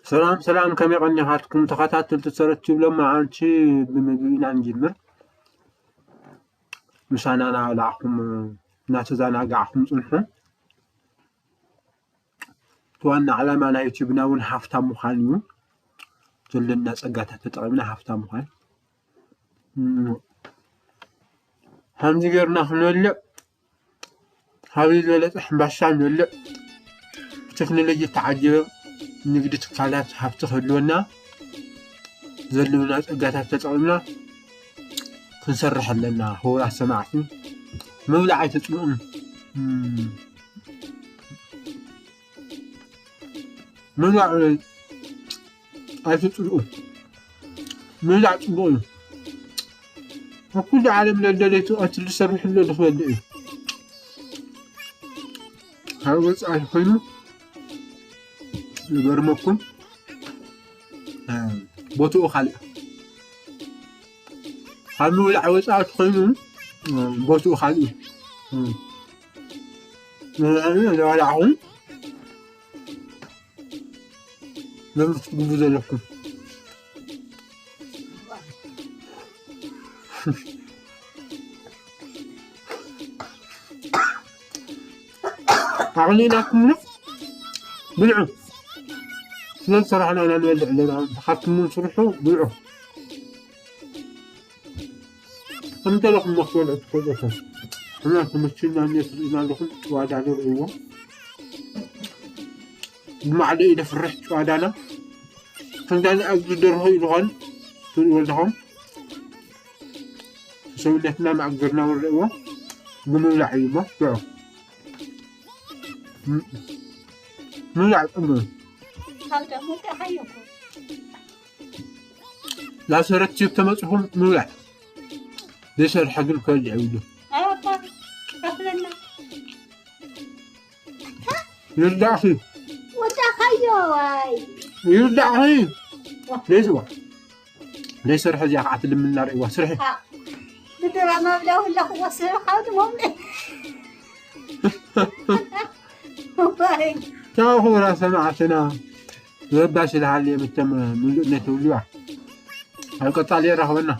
ሰላም ሰላም፣ ከመይ ቀኒኻትኩም ተኸታተልቲ ሰረት ቲዩብ? ሎማዓንቲ ብምግቢ ኢና ንጅምር። ምሳና እናበላዕኹም እናተዛናጋዕኹም ጽንሑ። እቲ ዋና ዓላማ ናይ ዩቲዩብና እውን ሃፍታም ምዃን እዩ። ዘለና ጸጋታት ተጠቒምና ሃፍታም ምዃን። እም፣ ከምዚ ጌርና ክንበልዕ፣ ካብዚ ዝበለጸ ሕምባሻ ንበልዕ። ብቴክኖሎጂ እተዓጀበ ንግዲ ትካላት ሃፍቲ ክህልወና፣ ዘለውና ጸጋታት ተጠቒምና ክንሰርሕ ኣለና። ክቡራት ሰማዕቲ፣ ምብላዕ ኣይትጽልኡን። እም፣ ምብላዕ ኣይትጽልኡ። ምብላዕ ጽቡቕ እዩ። ኣብ ኩሉ ዓለም ለደለይቲ ቀትሪ ዝሰርሕ ኣሎ ዝኽበልዕ እዩ። ካብ ወጻኢ ኮይኑ ዝገርመኩም፣ እ፣ ቦትኡ ካልእ። ካብ ምብላዕ ወጻኢ ኮይኑ፣ እ፣ ቦትኡ ካልእ እዩ። እ፣ ንዕኡ እናበላዕኹም ነዚ ክትግቡ ዘለኩም። ኣቕሊዕናኩም ብልዑ። ስለ ዝሰራሕና ኢና ንበልዕ ኣለና። ንስኻትኩም እውን ስርሑ፣ ብልዑ። ከምዚ ኢልኩም ክትበልዑ ትኽእሉ ኢኹም። ሕና ተመችዩና እኒኦ፣ ትርእዩና ኣለኹም። ጭዋዳና ርእይዎ። ብማዕዶ እዩ ዘፍርሕ ጭዋዳና። ከምዚ ዓይነት ኣብዚ ዝደርሆ እዩ ዝኾን ትርእይዎ ኣለኹም። ሰውነትና ማዕገርና ንርእይዎ። ብምብላዕ እዩ እሞ፣ ብልዑ። ም-፣ ምብላዕ ጽቡቕ እዩ። ካብ ደሞ ጥራሕ እኮ። ናብ ሰረት ቲዩብ ተመጺኹም ምብላዕ። ዘይሰርሐ ግን ክበልዕ የብሉ። ኣይ ኣባ፣ ከፍለና። ይርዳእኺ። ወዳእካዮ፣ ዋይ። ይርዳእኺ። ዘይስዋ። ዘይሰርሐ እዚኣ ከዓ ትልምና ርእይዋ። ስርሒ። ኣ፣ ብድራማ ብላ ሁላ ክወስድ ካብ ትሞም። ዋይ። ቻው ክቡራት ሰማዕትና። ዘባሽ ይልሃልየ ምተም ምሉእነት ይብልዋ። ኣብ ቀጻሊ የራኽበና።